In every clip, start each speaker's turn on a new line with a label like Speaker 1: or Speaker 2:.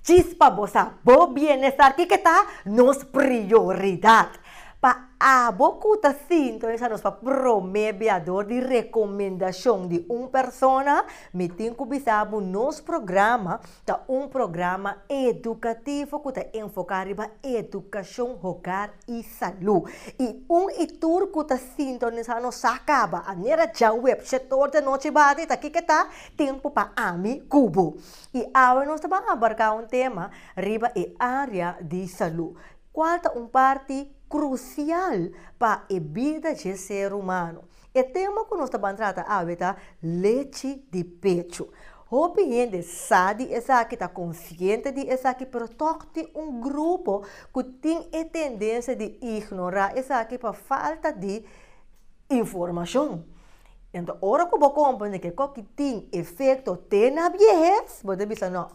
Speaker 1: Djis pa bo sa bo bienestar kiko ta nos prioridat. Pa abo ku ta sintonisa nos pa promé bia dor di rekomendashon di un persona, mi tin ku bisa bo nos programa ta un programa edukativo ku ta enfoká riba edukashon, hogar i salú. I un i tur ku ta sintonisá nos sa kaba anera djaweb shetor di anochi bati ta kiko ta tempu pa ami ku bo. I awe nos ta ban abarká un tema riba e área di salú, kual ta un parti krusial pa e bida dje ser humano. E tema ku nos ta ban trata awe ta lechi di pechu. Hopi hende sa di esaki, ta konsiente di esaki, pero tòg tin un grupo ku tin e tendensia di ignorá esaki pa falta di informashon. Enton ora ku bo komprende ke koki tin efekto te na biehes, bo ta bisa no,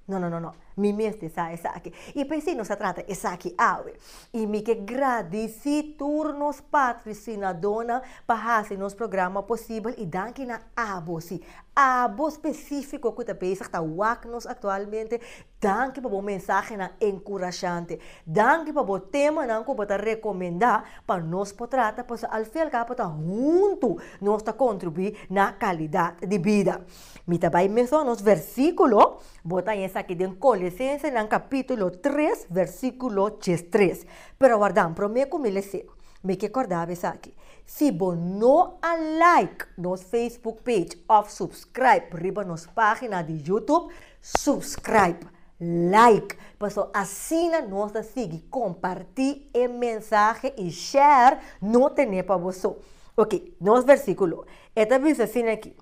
Speaker 1: no, no, no, no, mi mester sa esaki. I p'esei nos a trata esaki awe. I mi ke gradisí tur nos patrosinadónan pa hasi nos programa posibel i danki na abo, sí, abo spesífiko ku ta bezig ta wak nos aktualmente, Danki pa bo mensahenan enkurashante. Danki pa bo temanan ku bo ta rekomendá pa nos por trata pasobra al fin al kabo ta huntu nos ta kontribuí na kalidat di bida. Mi ta bai mesora nos versíkulo, bo ta haña esaki den Kolosensenan kapítulo tres versíkulo diestres. Pero warda, promé ku mi les'é, mi ke kòrda bo esaki, si bo no a like nos Facebook page òf subscribe riba nos página di YouTube, Subscribe, like, paso asina nos ta sigui comparti e mensahe y share no tene pa bo so. Ok, nos versiculo, e ta bisa asina aki,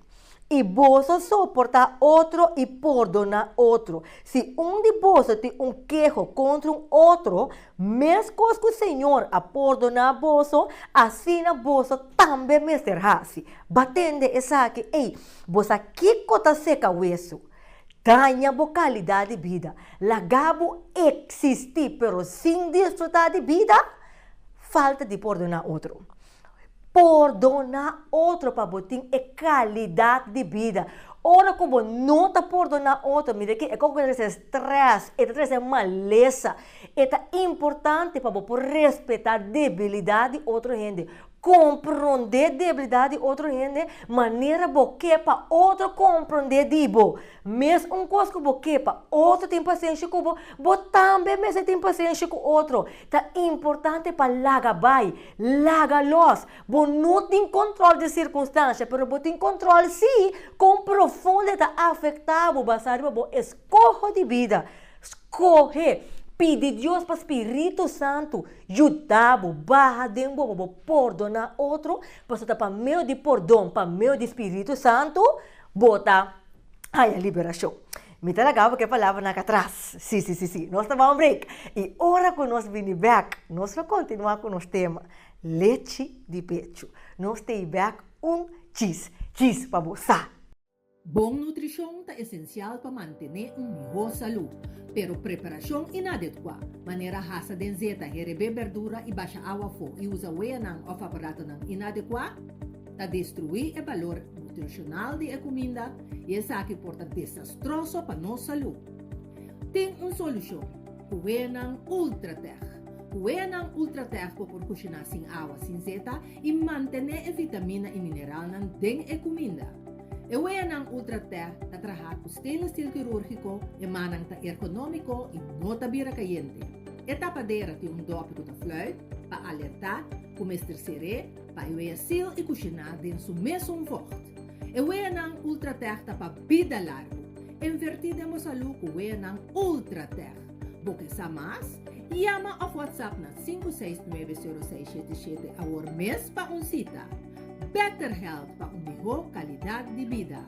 Speaker 1: Y boso soporta otro y pordona otro. Si un di boso tin un keho contra un otro, mescos cu Señor a pordona boso, asina boso tambe mester haci. Batende esaki, ey, bo sa kiko ta seka wesu? Daña bo kalidat di bida. Laga bo eksistí pero sin disfrutá di bida? Falta di pordoná otro. Pordoná otro pa bo tin e kalidat di bida. Ora ku bo no ta pordoná otro, mira ki e kos ku ta trese strès, e ta trese malesa. E ta importante pa bo por respetá debilidat di otro hende. Komprondé debilidat di otro hende manera bo ke pa otro komprondé di bo. Mes un kos ku bo ke pa otro tin pasenshi ku bo, bo tambe mester tin pasenshi ku otro. Ta importante pa laga bai, laga lòs. Bo no tin kòntròl di sirkunstansha, pero bo tin kòntròl sí kon profundo e ta afektá bo basá riba bo eskoho di bida. Skohe, pidi Dios pa spiritu santu yuda bo baha den bo pa bo pordoná otro, pasobra ta pa medio di pordon, pa medio di spiritu santu, bo ta haña liberashon. Mi ta laga bo ku e palabranan ak atras. Sí, sí, sí, sí. Nos ta bai un break. I ora ku nos bini bèk, nos lo kontinuá ku nos tema, Lechi di pechu. Nos ta ei bèk un chis, chis pa bo sa.
Speaker 2: Bon nutrishon ta esensial pa mantené un mihó salú, pero preparashon inadekuá, manera hasa den zeta, herebé berdura i basha awa afó i usa weanan òf aparatonan inadekuá, ta destruí e balor nutrishonal di e kuminda i esaki por ta desastroso pa nos salú. Tin un solushon, ku weanan Ultratech. Ku weanan Ultratech bo por kushiná sin awa, sin zeta i mantené e vitamina i mineralnan den e kuminda. E weanan Ultra Tech ta trahá ku stainless steel kirúrgiko, e mannan ta ergonómiko i no ta bira kayente. E tapadera tin un dòpi ku ta fluit pa alertá ku mester ser'é pa e wea sil i kushiná den su mesun vògt. E weanan Ultra Tech ta pa bida largu. Invertí den bo salú ku weanan Ultra Tech. Bo ke sa mas? Yama òf WhatsApp na 569 0677 awor mes pa un sita. Better Health pa un mihó kalidat di bida.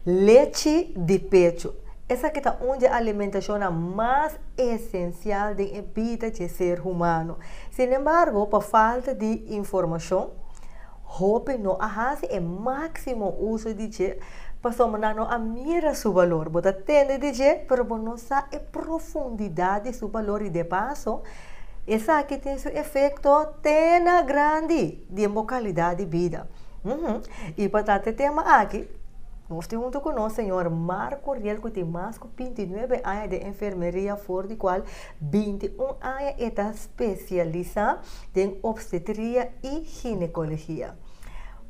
Speaker 1: Lechi di pechu. Esaki ta un di e alimentashonnan mas esensial den e bida dje ser humano. Sinembargo, pa falta di informashon, hopi no a hasi e máksimo uso di dje pasobra nan no a mira su balor. Bo ta tende di dje, pero bo no sa e profundidat di su balor i de paso esaki tin su efekto te na grandi den bo kalidat di bida. I pa trata e tema aki, nos tin huntu ku nos señor Marco Riel ku tin mas ku 29 aña den enfermeria for di kual 21 aña e ta spesialisá den obstetria i ginekologia.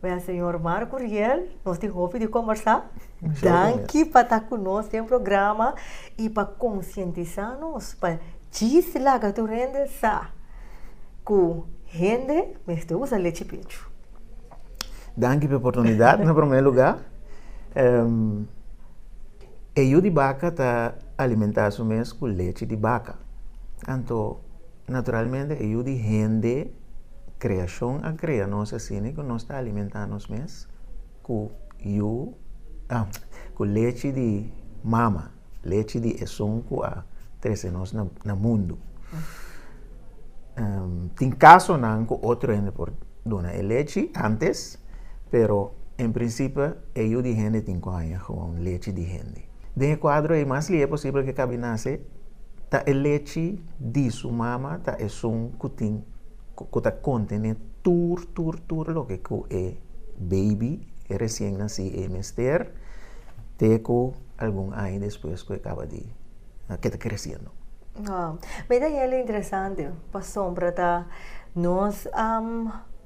Speaker 1: Wèl, señor Marco Riel, nos tin hopi di kombersá. Danki pa ta ku nos den programa i pa konsientisá nos pa djis laga tur hende sa ku hende mester usa lechi pechu.
Speaker 3: Danki pa e oportunidat na promé lugá. E yu di baka ta alimentá su mes ku lechi di baka. Anto, naturalmente e yu di hende, kreashon a krea nos asina ku nos ta alimentá nos mes ku yu, ku lechi di mama, lechi di esun ku a trese nos na mundu. Tin kasonan ku otro hende por duna e lechi antes, pero en prinsipio e yu di hende tin ku haña gewoon lechi di hende. Den e kuadro ei mas lihe posibel ke kabi nase ta e lechi di su mama ta esun ku tin ku ta kontené tur tur tur loke ku e baby e resien nasí ei mester te ku algun aña despues ku e kaba di ke ta kresiendo.
Speaker 1: Mi ta hel interesante pasobra ta nos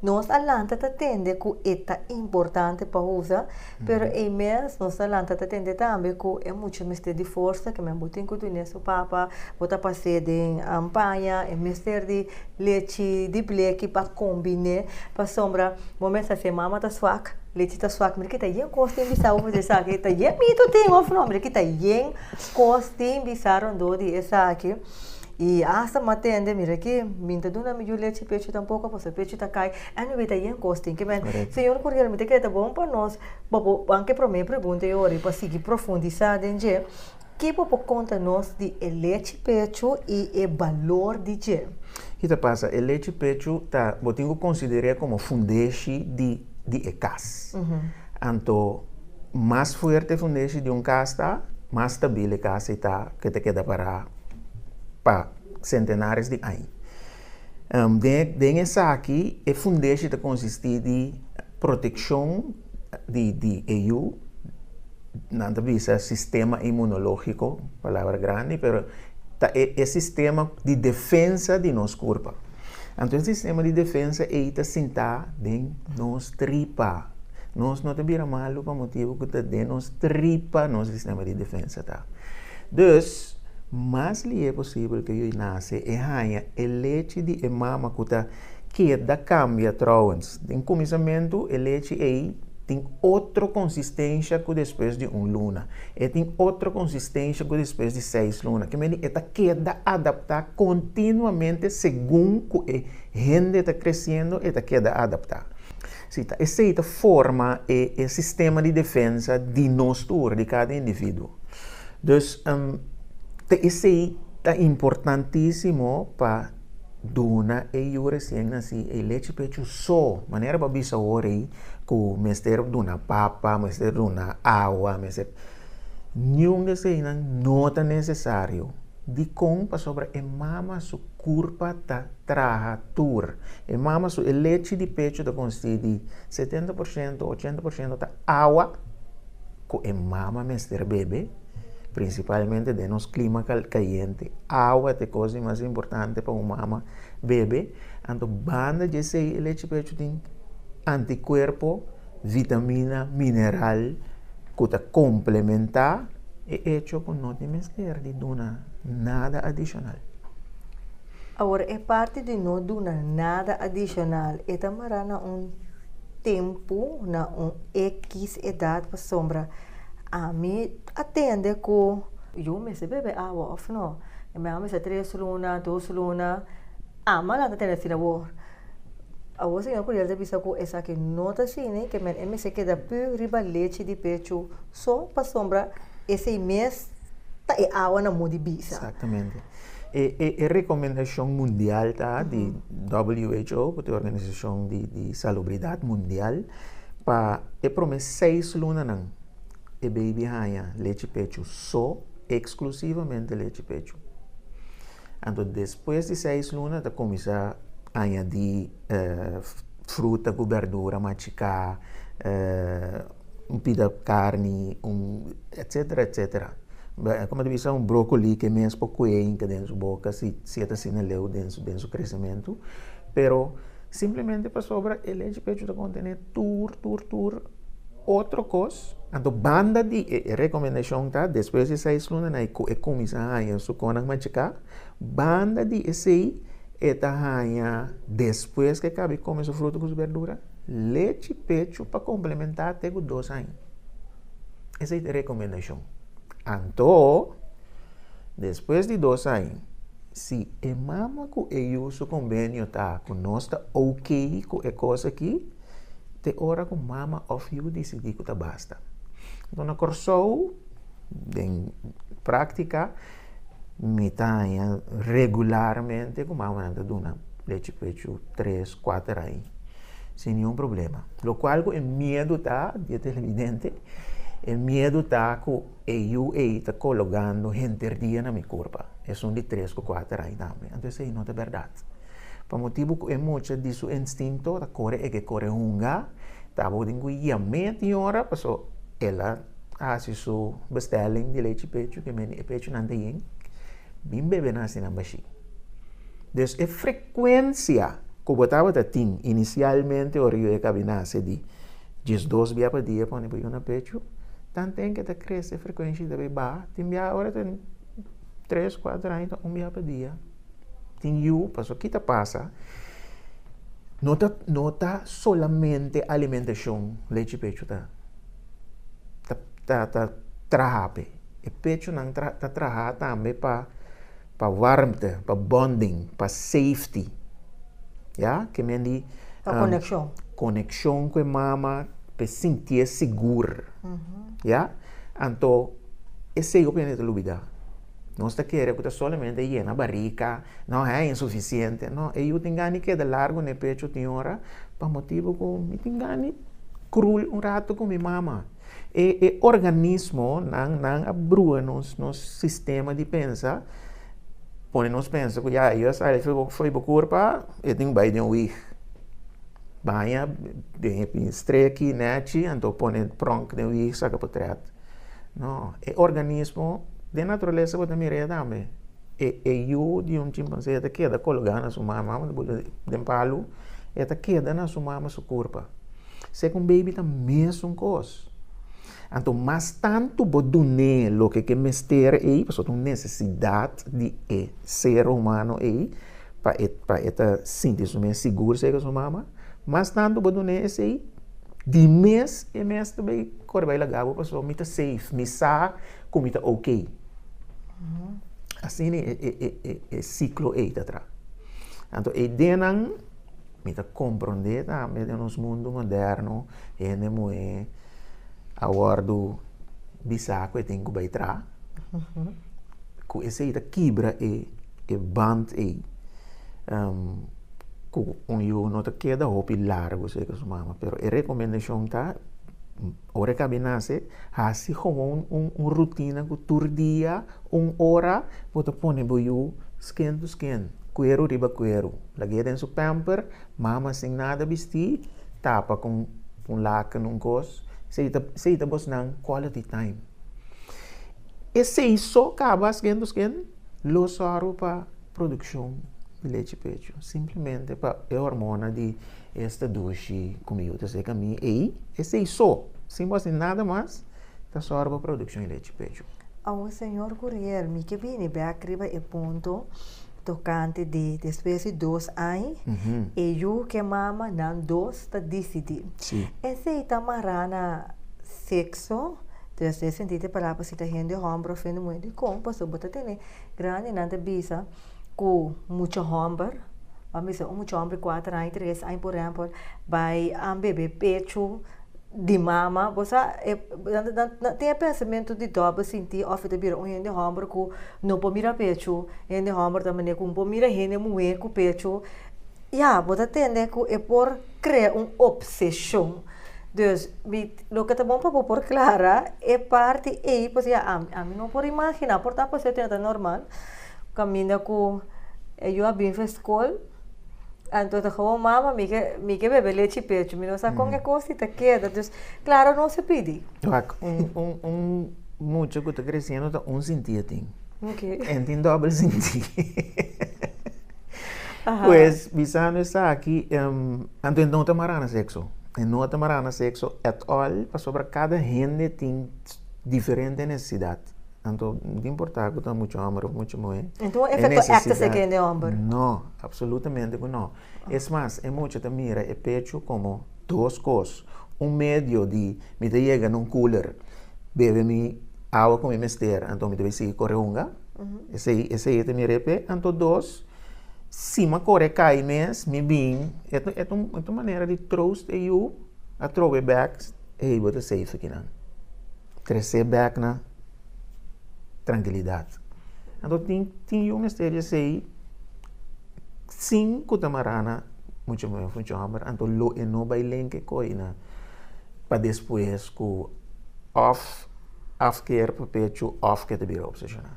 Speaker 1: nos a lanta ta tende ku e ta importante pa usa pero ei mes nos a lanta ta tende tambe ku e mucha mester di forsa ke men bo tin ku dune su papa bo ta pas'é den paña e mester di lechi di bleki pa kombin'é pasobra bo mester hasi e mama ta swak lechi ta swak mira kita yen kos tin bisa bo por esaki ta yen mito tin òf no mira kita yen Kos tin bisa rondó di esaki i asta mi a tende mira ki mi ta duna mi yu lechi pechu tampoko pasobra pechu ta kai anyway ta yen kos tin ke men señor Curiel mi ta kere ta bon pa nos bo por ban ke prome pregunta e ora pa sigui profundisa den dje ki bo por konta nos di e lechi pechu i e balor di dje.
Speaker 3: Ki ta pasa e lechi pechu ta bo tin ku konsider'é komo fundeshi di di e kas anto Mas fuerte e fundeshi di un kas ta, mas stabil e kas ei ta ku e ta keda pará pa sentenares di aña. Den den esaki e fundeshi ta konsistí di protekshon di di e yu, nan ta bisa sistema inmunológiko, palabra grandi, pero ta e e sistema di defensa di nos kurpa. Anto e sistema di defensa ei ta sintá den nos tripa. Nos no ta bira malu pa motibu ku ta den nos tripa nos sistema di defensa ta. Dus, mas lihe posibel ku yu nase e haña e lechi di e mama ku ta keda kambia trouwens. Den kuminsamentu e lechi ei tin otro konsistensha ku despues di un luna. E tin otro konsistensha ku despues di seis luna. Ke mende e ta keda adaptá kontinuamente segun ku e hende ta kresiendo e ta keda adaptá. Si, ta esei ta forma e e sistema di defensa di nos tur, di kada individuo. Dus, ta esei ta importantisimo pa duna e yu resien nasí e lechi pechu so, manera bo a bisa awor ei ku mester duna papa, mester duna awa, mester, niun di eseinan no ta nesesario. Dikon? Pasobra e mama su kurpa ta traha tur. E mama su e lechi di pecho ta konsistí di 70%, 80% ta awa ku e mama mester bebe, prinsipalmente den nos klima kayente. Awa ta e kos di mas importante pa un mama bebe. Anto banda di esei e lechi pecho tin antikuerpo, vitamina, mineral ku ta komplementá e echo ku no tin mester di duna nada adishonal.
Speaker 1: Awor e parti di no duna nada adishonal e ta mará na un tempu, na un ekis edat pasobra ami a tende ku yu mester bebe awa òf no. E mama mester tres luna, dos luna, ama nan ta tende asina awor. Awor señor Curiel ta bisa ku esaki no ta asina ke men e mester keda pur riba lechi di pechu so pasobra esei mes ta e awa na moda di bisa.
Speaker 3: Exactamente. E rekomendashon mundial ta di WHO, ku ta e organisashon di salubridat mundial, pa e promé seis lunanan e baby haña lechi pechu so, eksklusivamente lechi pechu. Anto despues di seis luna ta kuminsá añadí fruta ku bèrdura machiká, un pida karni, un etsetera etsetera. Komo ta bisa un brokoli ke mes por kue hinka den su boka si si e ta asina leu den su den su kresementu. Pero simplemente pasobra e lechi pechu ta kontené tur tur tur otro kos. Anto banda di e rekomendashon ta despues di seis luna na ku e kuminsá haña su konan machiká, banda di esei e ta haña despues ku e kaba di kome su fruta ku su berdura, lechi pechu pa komplementá te ku dos aña. Esei ta e rekomendashon. Anto, despues di dos aña, si e mama ku e yu su kombenio ta ku nos ta oké ku e kos aki, te ora ku mama òf yu disidí ku ta basta. Anto na Kòrsou, den práktika, mi ta haña regularmente ku mamanan ta duna lechi pechu tres, kuater aña sin niun problema. Lokual ku e miedu ta di e televidente, e miedu ta ku e yu ei ta kologando henter dia na mi kurpa, esun di tres ku kuater aña tambe. Anto esei no ta bèrdat. Pa motibu ku e mucha di su instinto ta kore e ke kore hunga, ta bo tin ku yam'é tin ora paso el a hasi su bestelling di lechi pechu ke mende e pechunan ta yen, bin bebe nan hasi nan bashí. Dus e frekuensia ku bo tabata tin inisialmente ora yu e kabi nase di diesdos bia pa dia pone bo yu na pechu, tanten ke ta krese e frekuensia ta bai baha, tin bia ora ta tres, kuater aña ta un bia pa dia. Tin yu, pasobra ki ta pasa, no ta no ta solamente alimentashon lechi pechu ta ta ta traha p'e. E pechunan ta traha tambe pa pa warmte, pa bonding, pa safety. Ya, ke men di
Speaker 1: Pa konekshon.
Speaker 3: Konekshon ku e mama, p'e sintié sigur. Ya, anto esei hopi hende ta lubidá. Nos ta kere ku ta solamente yena barika, no hei insufisiente. No, e yu tin gana di keda largu na e pechu tin ora pa motibu ku mi tin gana di krul un ratu ku mi mama. E e organismo nan nan a brua nos nos sistema di pensa, pone nos pensa ku ya e yu a sali for bo kurpa e tin ku bai den un wig. Baña den e streki nèchi anto pone pronk den wig saka potrèt. No, e organismo den naturalesa bo ta mira e tambe. E e yu di un chimpansé ta keda kologá na su mama, den palu, e ta keda na su mama su kurpa. Sek un baby ta mesun kos. Anto mas tantu bo dun'é loke ke mester ei, pasobra ta un nesesidat di e ser humano ei, pa e pa e ta sinti su mes sigur serka su mama, mas tantu bo dun'é esei, di mes e mes ta bai kore bai laga bo pasobra mi ta safe, mi sa ku mi ta oké. Asina e e e e siklo ei ta traha. Anto e ideanan Mi ta komprondé tambe den nos mundu moderno hende muhé a wòrdu bisá ku e tin ku bai traha, ku esei ta kibra e e band ei ku un yu no ta keda hopi largu serka su mama, pero e rekomendashon ta ora e kabi nase hasi gewoon un un rutina ku tur dia un ora bo ta pone bo yu skin to skin, kueru riba kueru. Lag'é den su pamper, mama sin nada bistí, tapa ku un laken, un kos. Esei ta, esei ta bosnan quality time. Esei so kaba skin to skin lo sòru pa produkshon di lechi pechu. Simplemente pa e hormona di esta dushi ku mi yu ta seka mi ei, esei so, sin bo hasi nada mas, ta sòru pa produkshon di lechi pechu.
Speaker 1: Awor señor Curiel, mi ke bini bek riba e punto tokante di despues di dos aña, e yu ku e mama nan dos ta disidí. Esei ta mará na sekso, dus den sentido di palabra si ta hende hòmber òf hende muhé, dikon? Pasobra bo ta tene grandinan ta bisa ku mucha hòmber, ban bisa un mucha hòmber di kuater aña, tres aña por ehèmpel bai a bebe pechu. Di mama, bo sa, e, nan, nan, nan tin e pensamentu di dòbel sintí òf e ta bira un hende hòmber ku no por mira pechu, hende hòmber ta manera ku no por mira hende muhé ku pechu. Ya, bo ta tende ku e por krea un opseshon. Dus, mi, loke ta bon pa bo por klara e parti ei, pasobra ya, ami, ami no por imaginá, por ta pasó ta normal, kaminda ku e yu a bin for skol, Anto ta gewoon mama mi ke mi ke bebe lechi pecho mi no sa kon e kos si ta keda dus klaro nos a pidi.
Speaker 3: Wak un un un mucha ku ta kresiendo ta un sinti e tin.
Speaker 1: Okay.
Speaker 3: En tin dòbel sinti. Pues bisando esaki anto e no ta mará na sekso. E no ta mará na sekso at all pasobra kada hende tin diferente nesesidat. Anto no ta importá ku ta mucha hòmber òf mucha muhé.
Speaker 1: Enton e efekto èkta si ke hende hòmber?
Speaker 3: No, apsolutamente ku no. Es mas, e mucha ta mira e pechu komo dos kos. Un medio di mi ta yega na un cooler, bebe mi awa ku mi mester, anto mi ta bai sigui kore hunga. Esei, esei e ta mira e p'e. Anto dos, si mi a kore kai mes, mi bin, e ta e ta un manera di troost e yu, a trobe bèk, ey bo ta safe akinan. Trese bek na trankilidat. Anto tin tin yu mester di esei sin ku ta mará na mucha muhé òf mucha hòmber, anto lo e no bai lenke koi na pa despues ku òf afkeer pa pechu òf ke ta bira opseshoná.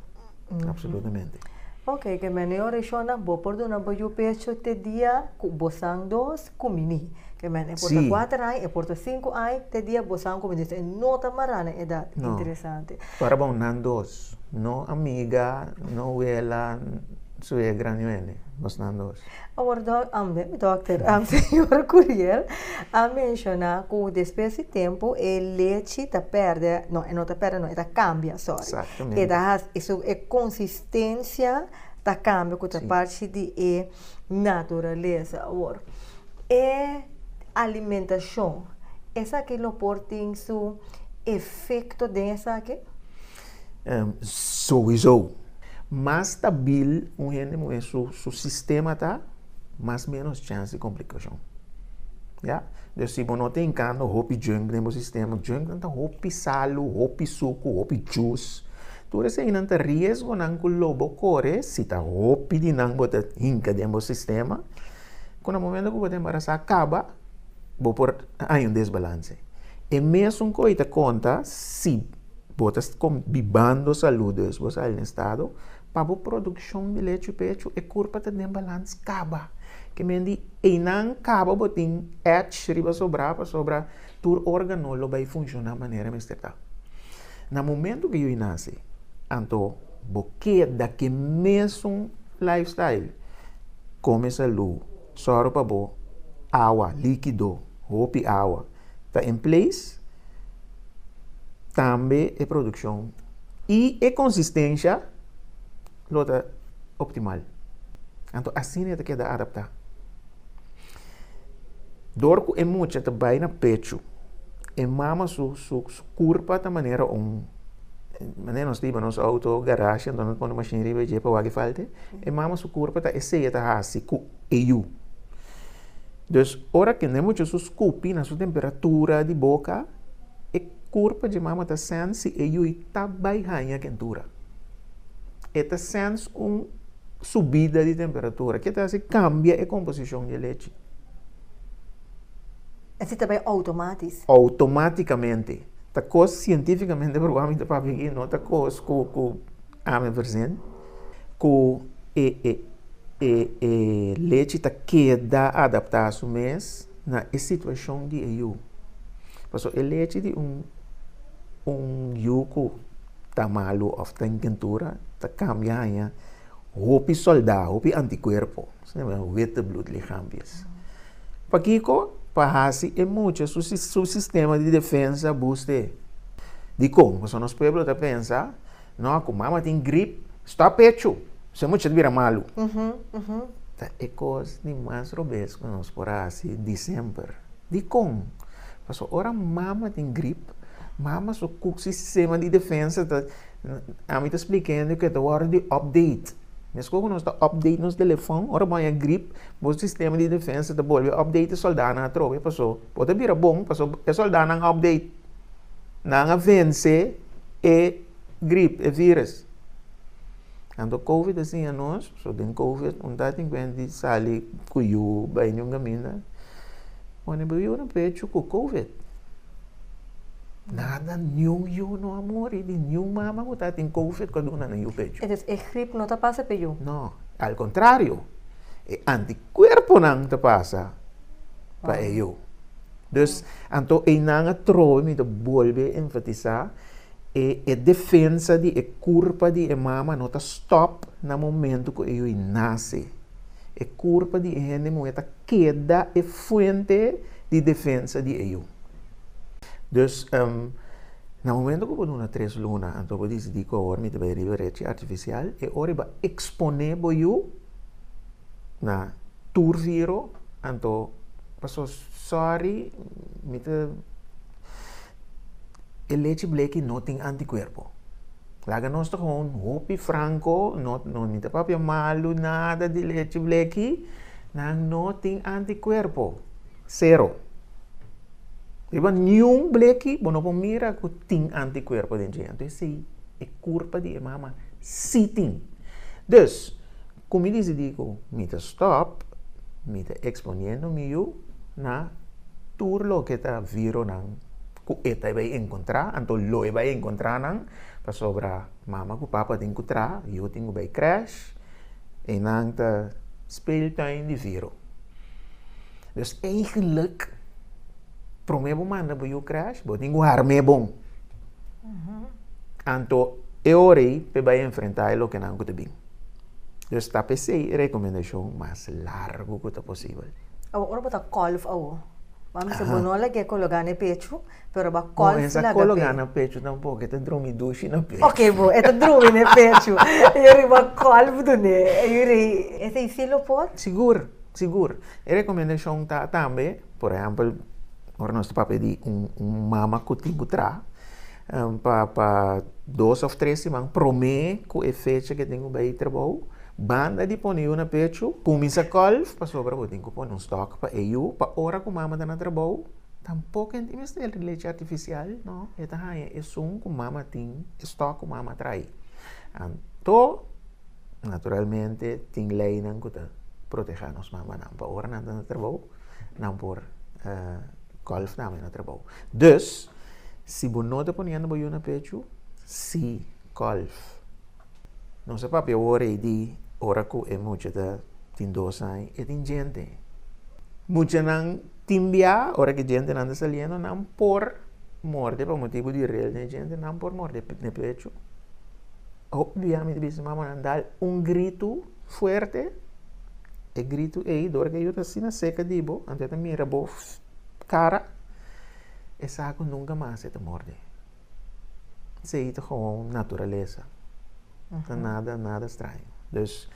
Speaker 3: Apsolutamente.
Speaker 1: Ok, ke mene orashonnan bo por duna bo yu pechu te dia ku bo san dos kumini. Ke mene e por ta kuater aña, e por ta sinku aña, te dia bo san kumini. E no ta mará na edat.
Speaker 3: No.
Speaker 1: Interesante.
Speaker 3: Ora bon nan dos, no amiga, no wela, suegra ni wende, nos nan dos.
Speaker 1: Awor dòk, dòkter, señor Curiel a menshoná ku despues di tempu e lechi ta pèrdè, no e no ta pèrdè no, e ta kambia, sòri.
Speaker 3: Exactamente.
Speaker 1: E ta hasi, su e konsistensia ta kambia ku ta parti di e naturalesa. Awor, e alimentashon, esaki lo por tin su efekto den esaki?
Speaker 3: Souiso. Mas stabil un hende muhé su su sistema ta, mas menos chèns di komplikashon. Ya. Dus si bo no ta hinkando hopi junk den bo sistema, junk nan ta hopi salu, hopi suku, hopi juice. Tur eseinan ta riesgonan ku lo bo kore si ta hopi di nan bo ta hinka den bo sistema, ku na momento ku bo ta embarasá kaba, bo por haña un desbalanse. E mesun koe ta konta si bo ta bibando salú, dus bo sali den estado, pa bo produkshon di lechi pechu e kurpa ta den balans kaba. Ke men di einan kaba bo tin edge riba sobrá pasobra tur órgano lo bai funshoná manera mester ta. Na momento ku yu nase, anto bo keda ku e mesun lifestyle, kome salú, sòru pa bo awa, líkido, hopi awa, ta in place, tambe e produkshon i e konsistensha lo ta optimal. Anto asina e ta keda adaptá. Dor ku e mucha ta bai na pechu, e mama su su su kurpa ta manera un manera nos ta hiba nos outo garage anto nos pone mashin riba dje pa wak e falte, e mama su kurpa ta esei e ta hasi ku e yu. Dus ora ku e mucha su skupi na su temperatura di boka, e kurpa dje mama ta sens si e yu ta bai haña kentura. E ta sens un subida di temperatura, ke ta hasi kambia e komposishon di e lechi.
Speaker 1: Esei ta bai outomatis?
Speaker 3: Outomatikamente. Ta kos sientifikamente probá mi ta papia aki, no ta kos ku ku ami versent, ku e e e e lechi ta keda adaptá su mes na e situashon di e yu. Pasobra e lechi di un un yu ku ta malu òf ta en kentura ta kambia haña hopi sòldá, hopi antikuerpo, witte bloedlichaampjes. Pakiko? Pa hasi e mucha su su sistema di defensa buste. Dikon? Pasobra nos pueblo ta pensa, no, ku mama tin grip, stòp pechu, su e mucha ta bira malu. Ta e kos di mas robes ku nos por hasi di semper. Dikon? Pasobra ora mama tin grip, mama su sistema di defensa ta, ami ta splikende ku e ta wòrdu di update. Meskos ku nos ta update nos telefòn, ora bo haña grip, bo sistema di defensa ta bolbe update e sòldánan atrobe paso bo ta bira bon paso e sòldánan a update. Nan a vense e grip, e virus. Anto covid a siña nos, paso den covid un ta tin kuenta di sali ku yu bai niun kaminda, pone bo yu na pechu ku covid. Nada, niun yu no a muri di niun mama ku ta tin covid ku a duna nan yu pechu.
Speaker 1: Entonces e grip no ta pasa pa e yu?
Speaker 3: No, al kontrario, e antikuerponan ta pasa pa e yu. Dus, anto einan atrobe mi ta bolbe enfatisá e e defensa di e kurpa di e mama no ta stòp na momento ku e yu nase. E kurpa di e hende muhé ta keda e fuente di defensa di e yu. Dus, na momento ku bo duna tres luna anto bo disidí ku awor mi ta bai riba rechi artifisial, e ora bo a eksponé bo yu na tur viro, anto paso sorry mi ta e lechi bleki no tin antikuerpo. Laga nos ta gewoon hopi franco, no no mi ta papia malu nada di lechi bleki, nan no tin antikuerpo, sero. Riba niun bleki bo no por mira ku tin antikuerpo den dje, anto esei e kurpa di e mama si tin. Dus, ku mi disidí ku mi ta stòp, mi ta eksponiendo mi yu na tur loke ta vironan ku e ta bai enkontrá, anto lo e bai enkontrá nan, pasobra mama ku papa tin ku traha, yu tin ku bai krèsh, einan ta speeltuin di viro. Dus eigenlijk, promé bo manda bo yu krèsh, bo tin ku harm'é bon. Anto e ora ei p'e bai enfrentá e lokenan ku ta bin. Dus ta p'esei e rekomendashon mas largu ku ta posibel.
Speaker 1: Awor ora bo ta kòlf awor, bo a bisa bo no lag'é kologá na e pechu, pero bo a kòlf
Speaker 3: No, e sa
Speaker 1: laga p'e.
Speaker 3: kologá na pechu tampoko, e ta drumi dushi na pechu.
Speaker 1: Oké bo, e ta drumi na e pechu. E ora bo a kòlf dun'é, e ora esei sí lo por?
Speaker 3: Sigur, sigur. E rekomendashon ta tambe, por ehèmpel, ora nos ta papia di un un mama ku tin ku traha, pa pa dos òf tres siman promé ku e fecha ku e tin ku bai trabou, banda di pone yu na pechu, kuminsá kòlf pasobra bo tin ku pone un stòk pa e yu pa ora ku mama ta na trabou, tampoko e tin mester di lechi artifisial, no, e ta haña esun ku mama tin, e stòk ku mama trae. Anto. Naturalmente tin leynan cu ta proteha nos mamanan pa ora nan ta na trabou nan por kolf tambe na trabou. Dus si bo no ta poniendo bo yu na pechu si kolf. Nos a papia awor ey di ora cu e mucha ta tin dos aña e tin djente. Muchanan tin bia ora cu e djentenan ta saliendo nan por morde pa motibo di rel den e djente nan por morde na pechu. Hopi bia mi ta bisa mamanan dal un gritu fuerte, e gritu ei dor ku e yu ta asina seka di bo, anto e ta mira bo kara, e sa ku nunka mas e ta morde. Esei ta gewoon naturalesa, ta nada nada straño. Dus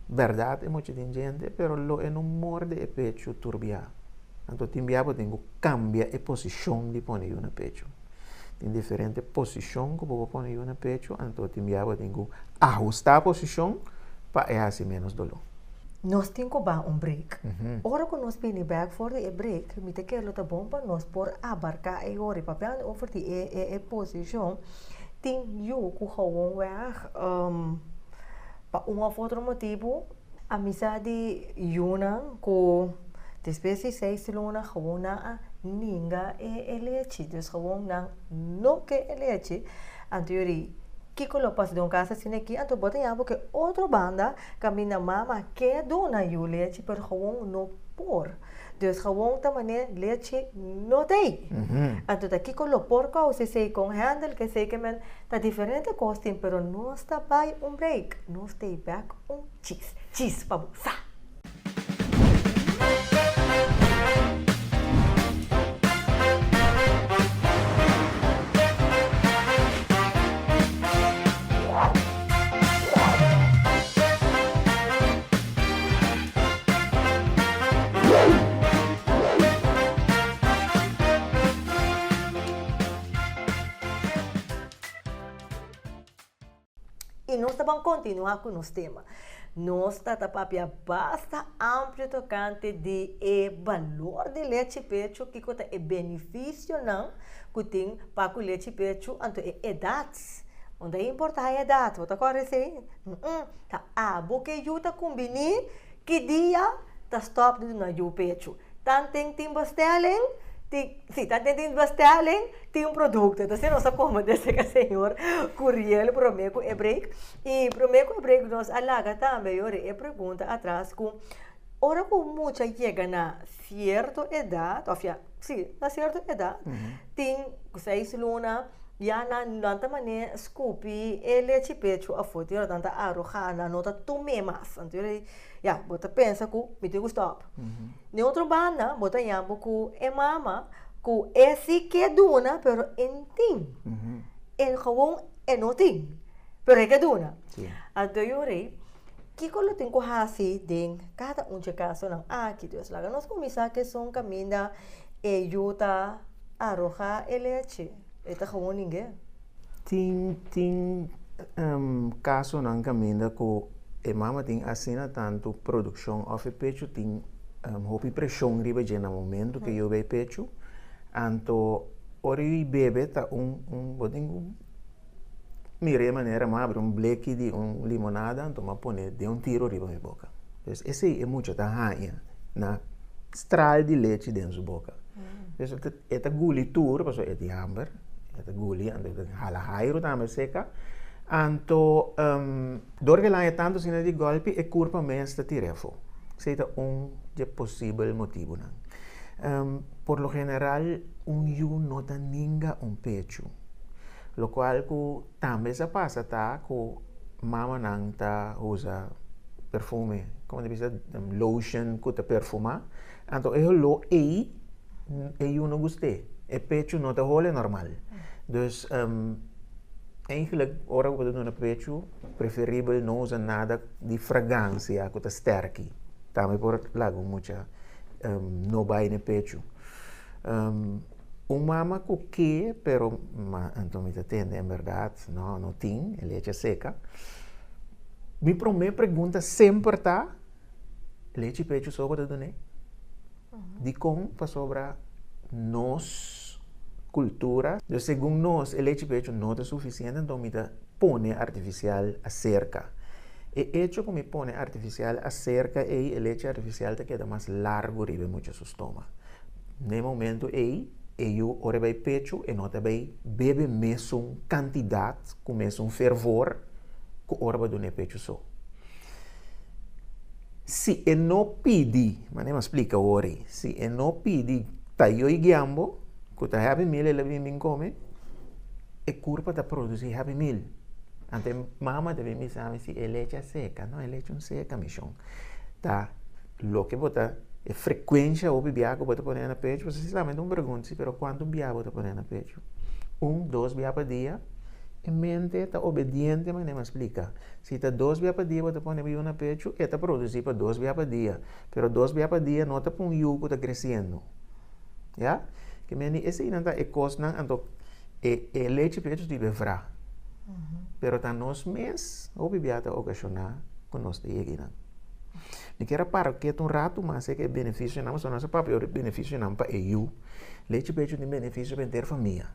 Speaker 3: bèrdat e mucha tin djente pero lo e no morde e pechu tur bia. Anto tin bia bo tin ku kambia e posishon di pone yu na pechu. Tin diferente posishon ku bo por pone yu na pechu, anto tin bia bo tin ku ahustá posishon pa e hasi ménos doló.
Speaker 1: Nos tin ku ba un break. Ora ku nos bini bèk for di e break, mi ta kere lo ta bon pa nos por abarká e hora i papiando over di e e posishon, tin yu ku gewoonweg pa un òf otro motibu A misa di yunan ku despues di seis luna gewoon nan a ninga e lechi, dus gewoon nan no ke e lechi. Anto yo di, kiko lo pasa den un kas asina aki? Anto bo ta yama ku e otro banda kaminda mama ke duna yu lechi pero gewoon no por. Dus gewoon ta manera lechi no ta ei. Anto ta kiko lo por kousa esei kon handle ke esei ke men ta diferente kos tin pero nos ta bai un break, nos ta ei bek un chis chis pa bo sa. I nos ta ban kontinuá ku nos tema. Nos ta ta papia basta amplio tokante di e balor di lechi pechu, kiko ta e benefisionan ku tin pa ku lechi pechu, anto e edat. No ta importá e edat, bo ta kòrda esei? Ta abo ku e yu ta kumbiní ki dia ta stòp di duna yu pechu. Tanten tin bestelling, tin, si, tanten tin bestelling, tin producto. Entonces nos a come desde que señor Curiel prome cu e break. Y prome cu e break nos a laga tambe yori e pregunta atras cu ora cu mucha yega na cierto edad, of ya, si, na cierto edad, tin seis luna, ya nan nan ta mane scupi e lechi pecho afo, tin ora nan ta aroga, nan no ta tume mas. Anto yori Ya, bo ta pensa ku mi tin ku stòp. Den otro banda, bo ta haña bo ku e mama ku e si ke duna, pero e no tin. E gewoon e no tin, pero e ke duna. Anto yo rei, kiko lo tin ku hasi den kada un dje kasonan aki? Dus laga nos kuminsá ku esun kaminda e yu ta arohá e lechi, e ta gewoon ningué.
Speaker 3: Tin tin kasonan kaminda ku e mama tin asina tantu produkshon òf e pechu tin hopi preshon riba dje na momentu ku e yu bay pechu, anto ora yu bebe ta un un bo tin ku mira e manera mi a abri un bleki di un limonada anto mi a pone den un tiro riba mi boka. Pues esei e mucha ta haña na straal di lechi den su boka. Pues e ta guli tur pasobra e tin hamber, e ta guli anto e ta hala hairu tambe seka. Anto dor ku el haña tantu asina di gòlpi e kurpa mes ta tira afó. Esei ta un dje posibel motibunan. Por lo general un yu no ta ninga un pechu, lokual ku tambe sa pasa ta ku mamanan ta usa perfume, komo ta bisa, lotion ku ta perfumá. Anto e holó ei, e yu no gust'é. E pechu no ta hole normal. Dus, eigenlijk ora ku bo ta duna pechu, preferibel no usa nada di fragansia ku ta sterki. Tambe por laga un mucha no bai n'e pechu. Un mama ku ke, pero ma anto mi ta tende en bèrdat, no, no tin, e lechi a seka. Mi promé pregunta semper ta, Lechi pechu so bo ta dun'é? Dikon? Pasobra nos kultura, dus segun nos e lechi pechu no ta sufisiente, anto mi ta pone artifisial aserka. E echo ku mi pone artifisial aserka ei, e lechi artifisial ta keda mas largu riba e mucha su stoma. Na e momento ei, e yu ora e bai pechu e no ta bai bebe mesun kantidat ku mesun fervor ku ora bo a dun'é pechu so. Si e no pidi, manera mi a splika awor ei, si e no pidi tayo i giambo, ku ta Happy Meal el a bin bin kome, e kurpa ta produsí Happy Meal. Anto e mama ta bin bisa mi si e lechi a seka. No, e lechi un seka, mishon. Ta loke bo ta, e frekuensha hopi bia ku bo ta pone na pechu, pasobra si solamente un pregunta si, pero kuantu bia bo ta pone na pechu? Un, dos bia pa dia? E mente ta obediente manera mi a splika. Si ta dos bia pa dia bo ta pone bo yu na pechu, e ta produsí pa dos bia pa dia. Pero dos bia pa dia no ta pa un yu ku ta kresiendo. Ya? Ke mende eseinan ta e kosnan, anto e e lechi pechu di bevra. Pero ta nos mes hopi bia ta okashoná ku nos ta yega einan. Mi kier a para ketu un ratu mas e benefisionan, pasobra nos a papia ora e benefisionan pa e yu. Lechi pechu tin benefisio pa henter famia.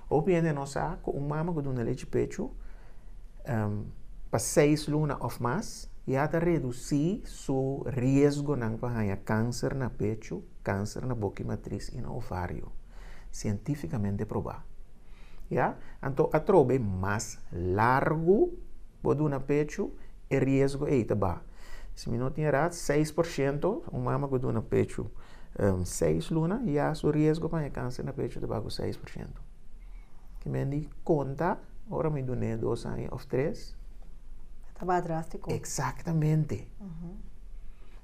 Speaker 3: Hopi hende no sa ku un mama ku duna lechi pechu pa seis luna òf mas, ya ta redusí su riesgonan pa haña kanser na pechu, kanser na boki matris i na ovario. Sientífikamente probá. Ya? Anto atrobe mas largu bo duna pechu, e riesgo ei ta baha. Si mi no tin erat, 6% un mama ku duna pechu seis luna, ya su riesgo pa haña kanser na pechu ta baha ku 6%. Ki men di konta ora mi dun'é dos aña òf tres.
Speaker 1: Ta baha drástiko.
Speaker 3: Eksaktamente.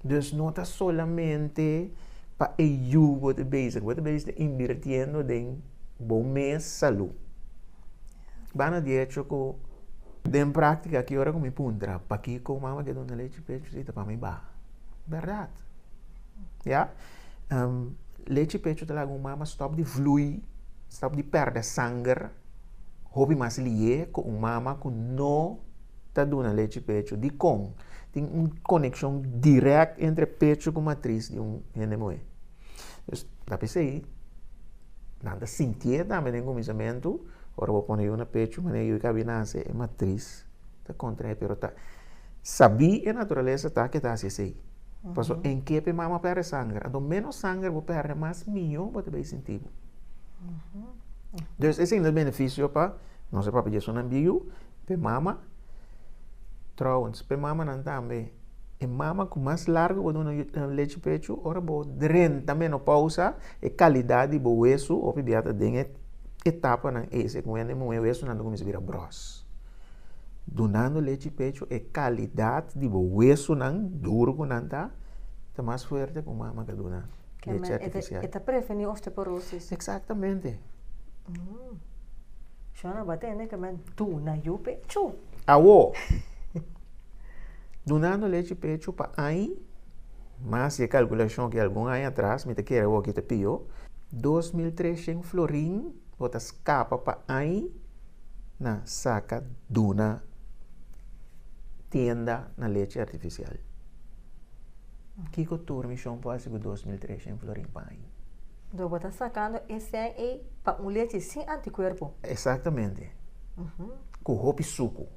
Speaker 3: Dus no ta solamente pa e yu bo ta bezig, bo ta bezig ta invirtiendo den bo mes salú. Banda di echo ku den práktika ki ora ku mi puntra pakiko mama ke duna lechi pechu si ta pa mi baha. Bèrdat. Ya. Lechi pechu ta laga un mama stòp di vlui, stòp di pèrdè sanger hopi mas lié ku un mama ku no ta. ta duna lechi pechu. Dikon? Tin un konekshon dirèkt entre pechu ku matris di un hende muhé. Dus ta p'esei nan ta sintié tambe den kuminsamentu, ora bo pone yu na pechu manera yu kabi nase e matris ta kontraé pero ta sabí e naturalesa ta ke ta hasi esei. Pasobra en ke p'e mama pèrdè sanger, anto ménos sanger bo pèrdè mas mihó bo ta bai sinti bo. Dus esei ta benefisio pa nos e papia djesunnan biu, p'e mama, trouwens p'e mamanan tambe, e mama ku mas largu bo duna lechi pechu ora bo drenta menopousa e kalidat di bo wesu hopi bia ta den e etapanan ei segun hende muhé wesunan ta kuminsá bira bròs. Dunando lechi pechu e kalidat di bo wesunan duru ku nan ta ta mas fuerte ku mama ta duna lechi artifisial.
Speaker 1: E ta prevení osteoporosis.
Speaker 3: Eksaktamente.
Speaker 1: Shona bo a tende ke men duna yu pechu.
Speaker 3: Awo, dunando lechi pechu pa aña, mas di e kalkulashon ki algun aña atras, mi ta kere awor ki ta pió, 2300 florin bo ta skapa pa aña na saka duna tienda na lechi artifisial. Kiko tur mi shon por hasi ku 2300 florin pa aña?
Speaker 1: Dor bo ta sakando e sèn ei pa un lechi sin antikuerpo.
Speaker 3: Eksaktamente. Ku hopi suku.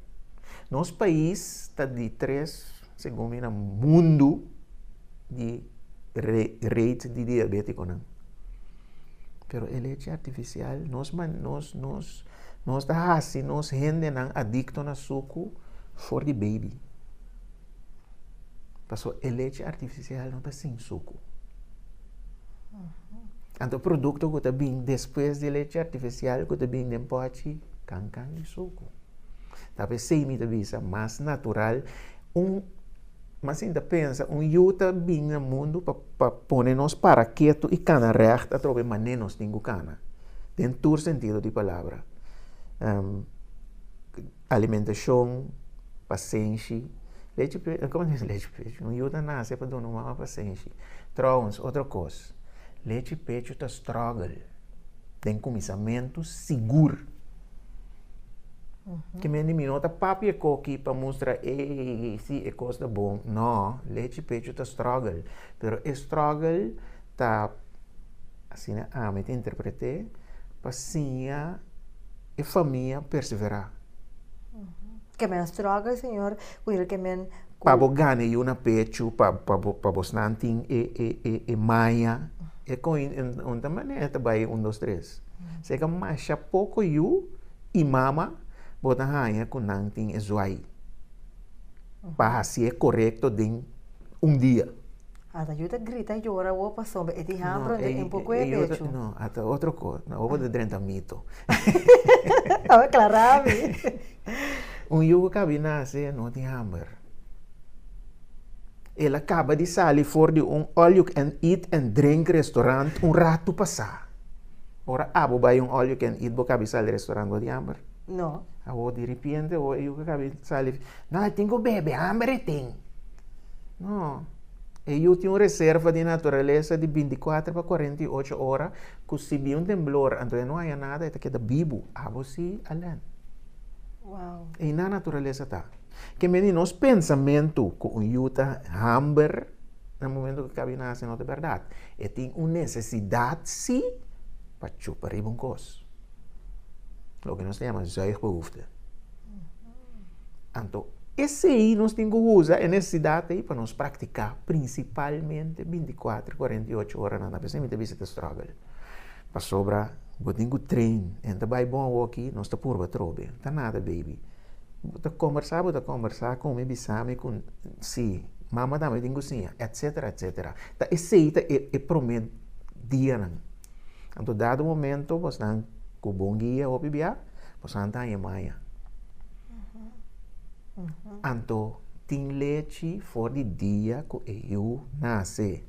Speaker 3: Nos pais ta di tres, segun mi, na mundu di rate di diabetikonan. Pero e lechi artifisial, nos nos nos nos ta hasi nos hendenan adikto na suku for di baby. Pasobra e lechi artifisial no ta sin suku. Anto produkto ku ta bin despues di lechi artifisial ku ta bin den pòchi, kan kan di suku. Ta p'esei mi ta bisa mas natural un mas sin ta pensa un yu ta bin na mundu pa pa pone nos para ketu i kana règt atrobe manera nos tin ku kana den tur sentido di palabra. Alimentashon, pasenshi, lechi pe, komo ta bisa lechi pechu? Un yu ta nase pa duna un mama pasenshi. Trouwens, otro kos, lechi pechu ta struggle den kuminsamentu sigur. Ke men di mi no ta papia e koki pa mustra ey si e kos ta bon. No, lechi pechu ta struggle, pero e struggle ta, asina ami ta interpret'é, pa siña. E famia perseverá.
Speaker 1: Ke men struggle, Señor, ku el ke men
Speaker 3: ku. Pa bo gana e yu na pechu, pa pa bo pa bosnan tin e e e e maña, e kon un ta manera ta bai un dos tres. Seka masha poko yu i mama bo ta haña ku nan tin e zwai pa hasié korekto den un dia.
Speaker 1: Ata yu ta grita yora awor pasobra e tin hamber anto e un poco e pecho.
Speaker 3: No, ata otro cos. No, bo ta drenta mito.
Speaker 1: Awor aclara mi.
Speaker 3: Un yu cu caba di nace no tin hamber. El a caba di sali for di un all you can eat and drink restaurant un rato pasa. Ora abo bay un all you can eat bo caba di sali restaurant bo tin hamber?
Speaker 1: No.
Speaker 3: Awor di repente awor e yu cu caba di sali, no e tin cu bebe, hamber e tin. No. E yu tin un reserva di naturalesa di bintikuater pa 48 ora ku si bin un temblor anto e no haña nada e ta keda bibu. Abo si Alen.
Speaker 1: Wow.
Speaker 3: Einan naturalesa ta. Ke meni nos pensamentu ku un yu ta hamber na momento ku e kabi nase no ta bèrdat. E tin un nesesidat si pa chupa riba un kos. Loke nos ta yama zuigbehoefte. Anto esei nos tin ku usa e nesesidat ei pa nos praktiká prinsipalmente 24, 48 ora nan. P'esei mi ta bisa ta struggle. Pasobra bo tin ku train. En ta bai bon awoki, nos ta purba atrobe. Ta nada baby. Bo ta kombersá, bo ta kombersá ku mi, bisa mi ku si, mama tambe tin ku siña, etsetera, etsetera. Ta esei ta e promé dianan. Anto dado momento bosnan ku bon guia hopi bia, bosnan ta haña maña. Anto tin lechi for di dia ku e yu nase.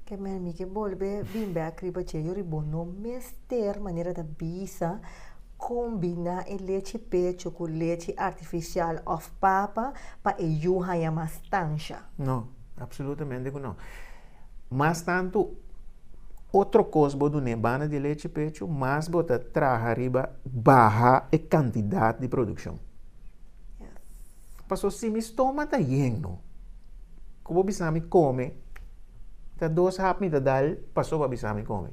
Speaker 1: Ke men mi ke bolbe bin bek riba dje yori bo no mester manera ta bisa kombina e lechi pecho ku lechi artifisial òf papa pa e yu haña mas stansha.
Speaker 3: No, absolutamente ku no. Mas tantu otro kos bo dun'é banda di lechi pechu, mas bo ta traha riba baha e kantidat di produkshon.
Speaker 1: Yes.
Speaker 3: Paso si mi stoma ta yen no, ku bo bisa mi kome, ta dos hap mi ta dal paso bo a bisa mi kome.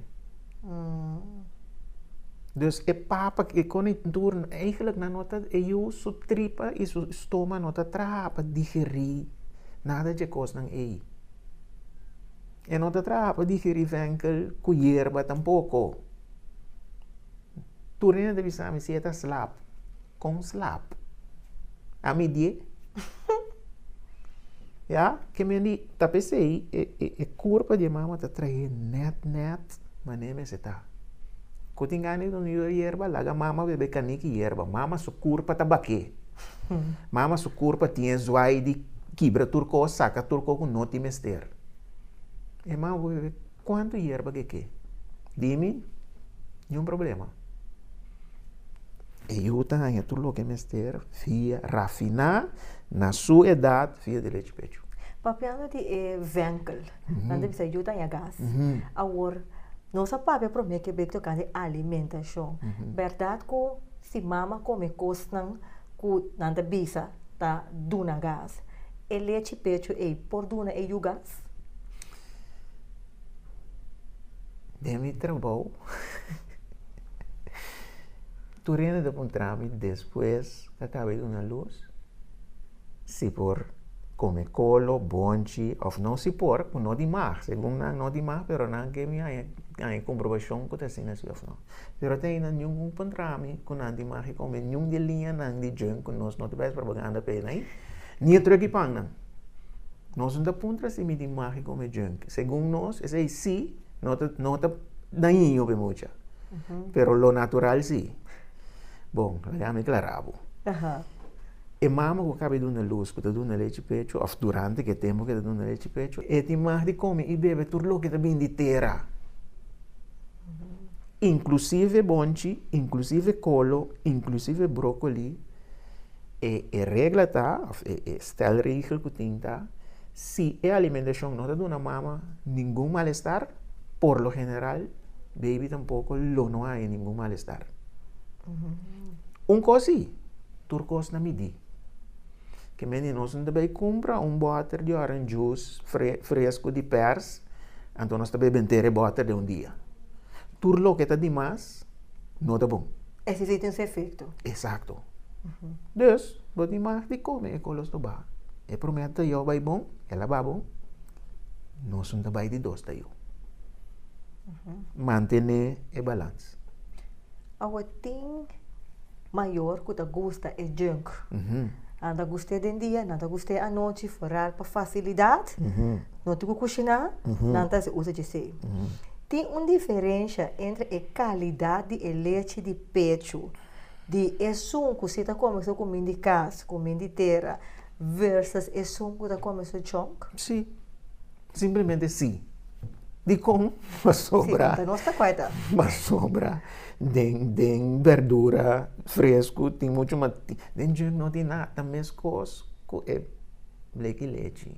Speaker 3: Dus e papa e kone tur eigenlijk nan no ta e yu su tripa i su stoma no ta traha pa digerí nada dje kosnan ei. E no ta traha pa digerí venkel ku yerba tampoko. Tur hende ta bisa mi si e ta slap. Kon slap? Ami die. Ya, ke men di ta p'esei e e e kurpa di e mama ta trahe nèt nèt manera mester ta. Ku tin gana di duna yu yerba, laga mama bebe kaniki yerba. Mama su kurpa ta bak'é. Mama su kurpa tin e zwai di kibra tur kos, saka tur kos ku no tin mester. E mama por bebe kuantu yerba ke ke. Di mi, niun problema. E yu ta haña tur loke mester via rafiná na su edat via di lechi pechu.
Speaker 1: Papiando di e venkel, nan ta bisa yu ta haña gas. Awor, nos a papia promé ke bek tokante alimentashon. Bèrdat ku si mama kome kosnan ku nan ta bisa ta duna gas, e lechi pechu ei por duna e yu gas?
Speaker 3: Den mi trabou, tur hende ta puntra mi despues ku a kaba di duna lus si por kome kolo, bonchi òf no si por, ku no di mag, segun nan no di mag pero nan ke mi haña haña komprobashon ku ta asina si òf no. Pero te ainda niun puntra mi ku nan di mag di kome niun di e liñanan di junk ku nos no ta bai propaganda p'e nan, ni e truki pannan. Nos no ta puntra si mi tin magi come junk. Segun nos, esei sí no ta, no ta dañino pa e mucha. Pero lo natural sí. Bon, laga mi klara bo. E mama ku kaba di duna lus, ku ta duna lechi pechu, òf durante ki e tempu ku e ta duna lechi pechu, e tin mag di come i bebe tur loke ta bini di tera. Inklusive bonchi, inklusive kolo, inklusive brokoli. E e regla ta, of e e stelregel ku tin ta, si e alimentashon no ta duna mama ningun malestar, por lo general baby tampoko lo no haña ningun malestar. Un kos si, tur kos na midí. Ke mende nos no ta bai kumpra un bòter di orange juice fresku di pèrs, anto nos ta bai benter e bòter den un dia. Tur loke ta dimas no ta bon.
Speaker 1: Esei si tin su efecto.
Speaker 3: Exacto. Dus, bo tin mag di come e kolos no ba. E prome ta yo bai bon, el a ba bon. Nos no ta bai di dos ta yo. Mantene e balans.
Speaker 1: Awo tin mayor ku ta gusta e junk. Nan ta gust'é den dia, nan ta gust'é anochi, foral pa fasilidat. No tin ku kushiná, nan ta hasi uso dje esei. Tin un diferensha entre e kalidat di e lechi di pechu di esun ku si ta kome su kumin di kas, kumin di tera, versus esun ku ta kome su junk?
Speaker 3: Sí. Simplemente sí. Dikon? Pasobra.
Speaker 1: Sí, nos ta kuaita.
Speaker 3: Pasobra den den berdura fresku tin muchu mas, den junk no tin nada, ta meskos ku e bleki lechi.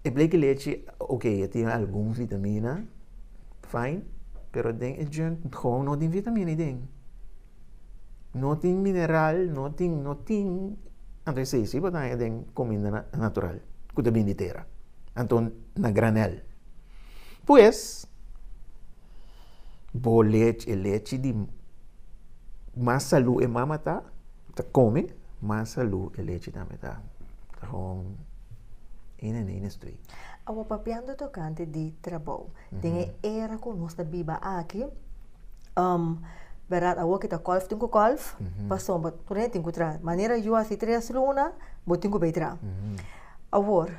Speaker 3: E bleki lechi, ok, e tin algun vitamina, fine, pero den e junk gewoon no tin vitamina aden. No tin mineral, no tin, no tin, anto esei si bo ta haña den kuminda natural ku ta bin di tera, anto na granel. Pues, bo lechi, e lechi di mas salú e mama ta, ta kome, mas salú e lechi tambe ta. Ta gewoon een en een is twee.
Speaker 1: Awa papiando tokante di trabou, den e era ku nos ta biba aki, bèrdat awor ki ta kòlf tin ku kòlf, pasobra tur hende tin ku traha. Manera yu hasi tres luna, bo tin ku bai traha. Awor,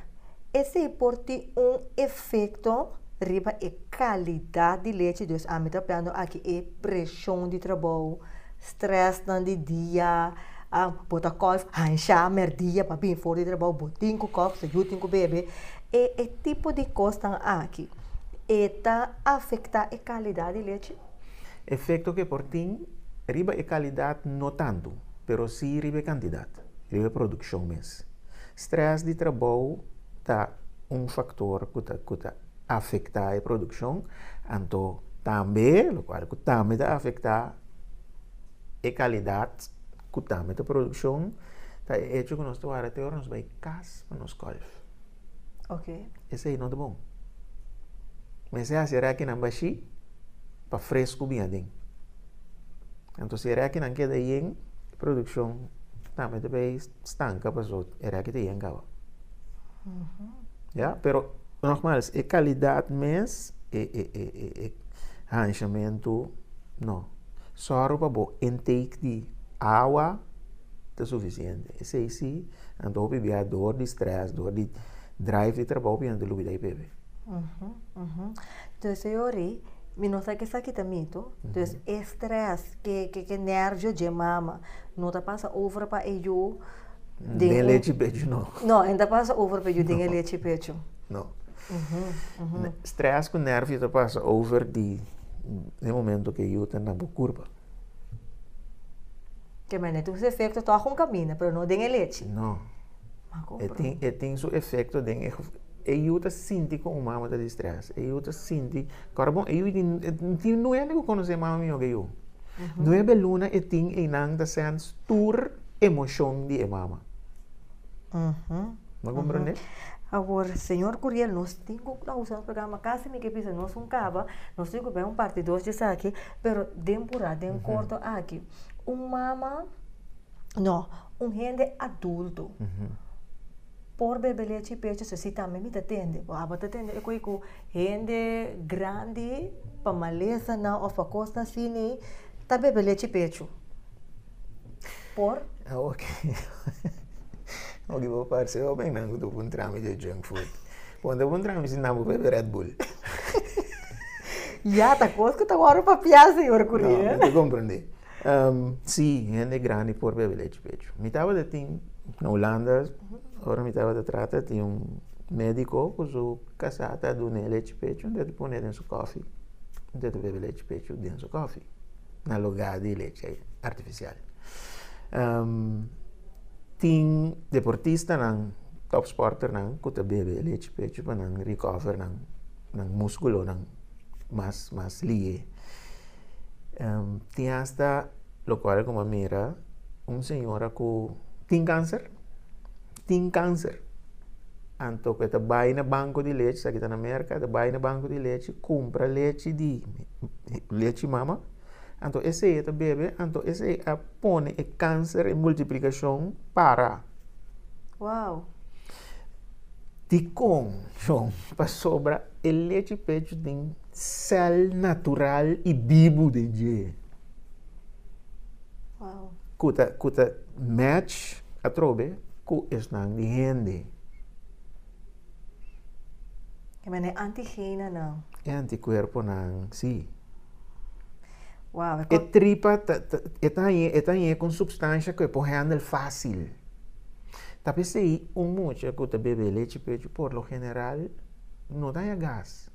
Speaker 1: esei por tin un efekto riba e kalidat di lechi, dus ami ta papiando aki e preshon di trabou, stressnan di dia, bo ta kòlf hansha mèrdia pa bin for di trabou, bo tin ku kòf, su yu tin ku bebe, e e tipo di kosnan aki e ta afektá e kalidat di lechi?
Speaker 3: Efekto ku e por tin riba e kalidat no tantu, pero sí riba e kantidat, riba e produkshon mes. Stress di trabou ta un faktor ku ta ku ta afektá e produkshon, anto tambe, lokual ku tambe ta afektá e kalidat. ku tambe ta produkshon, ta e echo ku nos ta wara te ora nos bai kas pa nos kòlf. Esei no ta bon. Mester hasi e rèkinan bashí pa fresku bin aden. Anto si e rèkinan keda yen, e produkshon tambe ta bai stanka pasobra e rèki ta yen kaba. Ya, pero nogmaals, e kalidat mes, e e e e e hanshamentu, no. Sòru pa bo intake di awa ta sufisiente. Esei si, anto hopi bia dor di stress, dor di drive di trabou hopi hende ta lubida e bebe.
Speaker 1: Entonces yori, mi no sa esaki ta mito, entonces e stress ke ke nervio dje mama no ta pasa over pa e yu
Speaker 3: den e lechi pechu no.
Speaker 1: No, e no ta pasa over pa e yu den e lechi pechu.
Speaker 3: No. Stress ku nervio ta pasa over di e momento ku e yu ta na bo kurpa.
Speaker 1: Ke manera tin su efekto tòg un kaminda, pero no den e lechi.
Speaker 3: No. E tin, e tin su efekto den e, e yu ta sinti ku un mama ta di stress. E yu ta sinti, kòrda bon, e yu tin, tin nuebe ku konosé mama mihó ku e yu. Nuebe luna e tin einan ta sèns tur emoshon di e mama. Bo komprendé?
Speaker 1: Awor, señor Curiel, nos tin ku usa nos programa kasi mi ke bisa nos un kaba, nos tin ku bai un parti dos di esaki, pero den purá, den korto aki, un mama, no, un hende adulto por bebe lechi pecho si tambe mi ta tende, bo abo ta tende e koe ku hende grandi pa malesanan òf pa kosnan asina ta bebe lechi pecho. Por?
Speaker 3: Awor ki awor ki bo parse hopi nan ku ta puntra mi di junk food. Bo no ta puntra mi si nan bo bebe Red Bull.
Speaker 1: Ya ta kos ku ta wòrdu papiá señor Curiel.
Speaker 3: No, mi ta komprendé. Sí, hende grandi por bebe lechi pechu. Mi tabata tin na Hulanda, ora mi tabata trata tin un médiko ku su kasá ta dun'é lechi pechu, ta pone den su kòfi, ta bebe lechi pechu den su kòfi. Na lugá di leche artifisial. Tin deportistanan, topsporternan ku ta bebe lechi pechu pa nan recover nan nan muskulonan mas mas lihe. Tin asta lokual ku mi a mira un señora ku tin kanser, tin kanser, anto ku e ta bai na banko di lechi, esaki ta na Merka, e ta bai na banko di lechi kumpra lechi di lechi mama, anto esei e ta bebe, anto esei a pone e kanser, e multiplikashon para.
Speaker 1: Wow!
Speaker 3: Dikon? Shon, pasobra e lechi pechu tin sèl natural i bibu den dje.
Speaker 1: Wow.
Speaker 3: Ku ta, ku ta match atrobe ku esnan di hende.
Speaker 1: E manera antigenanan.
Speaker 3: E antikuerponan, sí.
Speaker 1: Wow.
Speaker 3: E tripa ta, ta, e ta hañ'é, e ta hañ'é ku un supstansha ku e por handle fásil. Ta p'esei un mucha ku ta bebe lechi pechu por lo general no ta haña gas.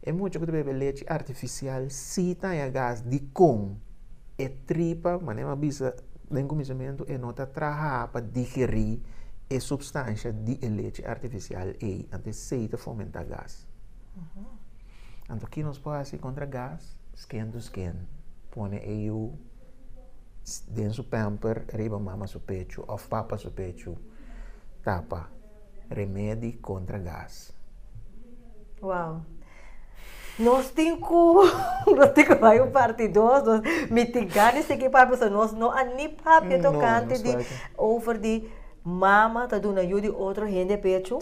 Speaker 3: E mucha ku ta bebe lechi artifisial sí ta haña gas. Dikon? E tripa, manera mi a bisa den kuminsamentu, e no ta traha pa digerí e supstansha di e lechi artifisial ei. Anto esei ta fomentá gas. Anto ki nos por hasi kontra gas? Skin to skin. Pone e yu den su pamper riba mama su pechu òf papa su pechu. Tapa. Remedi kontra gas.
Speaker 1: Wow. Nos tin ku nos tin ku bai un parti dos, nos mi tin gana di sigui papia pasobra nos no a ni papia tokante di over di mama ta duna yu di otro hende pechu.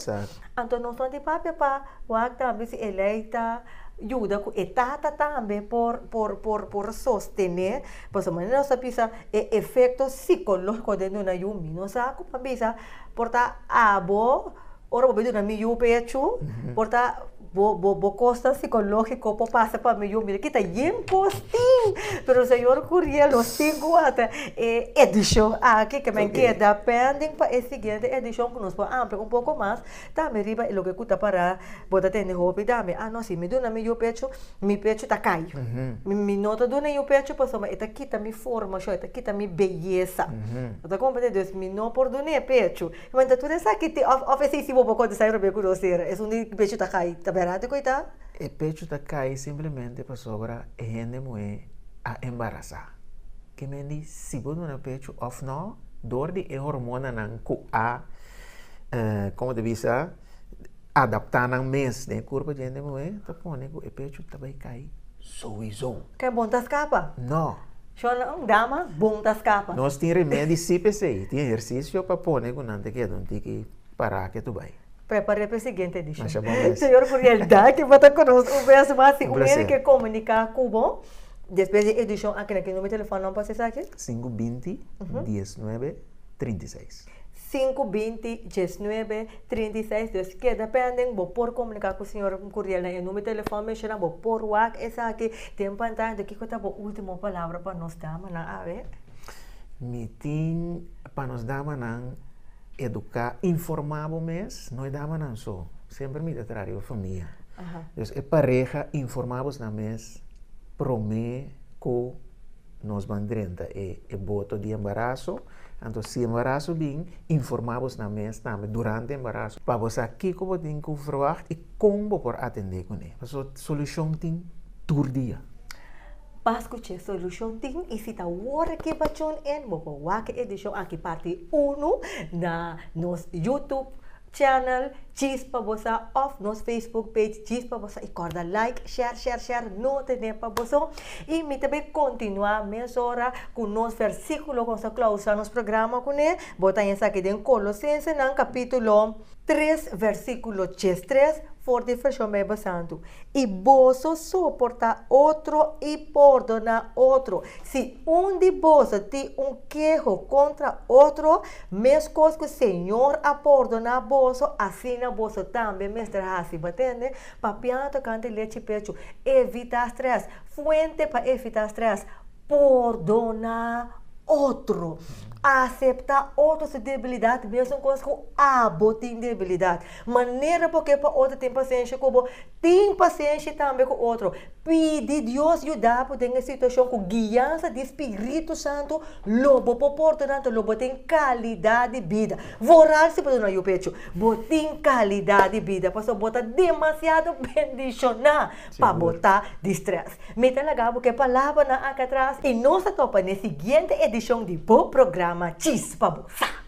Speaker 1: Anto nos no a di papia pa wak tambe si e lei ta yuda ku e tata tambe por por por por sostené pasobra manera nos ta bisa e efekto sikológiko den duna yu mi no sa ku pa bisa por ta abo ora bo bai duna mi yu pechu por ta bo bo bo kosnan sikológiko por pasa pa mi yu mira kita yen kos tin pero señor Curiel nos tin ku wak e edishon aki ke men keda pending pa e siguiente edishon ku nos por amplia un poko mas tambe riba e loke ku ta para bo ta tende hopi tambe ah no si mi duna mi yu pechu mi pechu ta kai mi no ta duna yu pechu pasobra e ta kita mi formashon e ta kita mi beyesa bo ta komprende dus mi no por dun'é pechu Ma ta tur esaki tin of of esei si bo por kontestá e probe ku nos sera esun di pechu ta kai ta bèrdat ku e ta?
Speaker 3: E pechu ta kai simplemente pasobra e hende muhé a embarasá. Ke men di si bo duna pechu òf nò, dor di e hormonanan ku a, komo ta bisa, adaptá nan mes den e kurpa di hende muhé, ta pone ku e pechu ta bai kai souiso.
Speaker 1: Ke bon ta skapa?
Speaker 3: Nò.
Speaker 1: Shon, dama, bon ta skapa.
Speaker 3: Nos tin remedi sí p'esei, tin ehersisio pa pone ku nan ta keda un tiki pará ke tu bai.
Speaker 1: Prepar'é pa e siguiente edishon.
Speaker 3: Masha bon mes.
Speaker 1: Señor Curiel, danki pa ta ku nos un bes mas. Si un hende ke komuniká ku bo despues di e edishon aki, na ki numero di telefòn nan por hasi esaki?
Speaker 3: Sinku binti, diesnuebe, 36.
Speaker 1: Sinku binti, diesnuebe, 36. Dus keda pending, bo por komuniká ku señor Curiel na e numero di telefòn menshoná, bo por wak esaki den pantaya. Enton kiko ta bo último palabra pa nos damanan awe?
Speaker 3: Mi tin pa nos damanan. Eduká, informá bo mes, no e damanan so. Semper mi ta traha riba famia. Dus e pareha informá bosnan mes promé ku nos ban drenta e e boto di embaraso. Anto si embaraso bin, informá bosnan mes tambe durante embaraso pa bo sa kiko bo tin ku verwagt i kon bo por atendé kuné. Pasobra solushon tin tur dia.
Speaker 1: Pa skuch'é solushon tin i si ta wor ke bachon en bo por wak e edishon aki parti unu na nos YouTube channel Djis pa bo sa òf nos Facebook page Djis pa bo sa i kòrda like, share, share, share no tene pa boso i mi ta bai kontinuá mesora ku nos versíkulo ku nos ta klausá nos programa kuné bo ta haña esaki den Kolosensenan kapítulo tres versíkulo diestres for di Vershon Beibel Santu. I boso soportá otro i pordoná otro. Si un di boso tin un keho kontra otro, meskos ku Señor a pordoná boso, asina boso tambe mester hasi. Bo tende? Papiando tokante lechi pechu, evitá strès. Fuente pa evitá strès, Pordoná otro. Aseptá otro su debilidat mesun kos ku abo tin debilidat. Manera bo ke pa otro tin pasenshi ku bo, tin pasenshi tambe ku otro. Pidi Dios yuda bo den e situashon ku guiansa di Spiritu Santu lo bo por pordoná, anto lo bo tin kalidat di bida. Vooral si bo duna yu pechu, bo tin kalidat di bida pasobra bo ta demasiado bendishoná pa bo ta di strès. Mi ta laga bo ku e palabranan aki atras i nos ta topa n'e siguiente edishon di bo programa Chispa Bo Sa!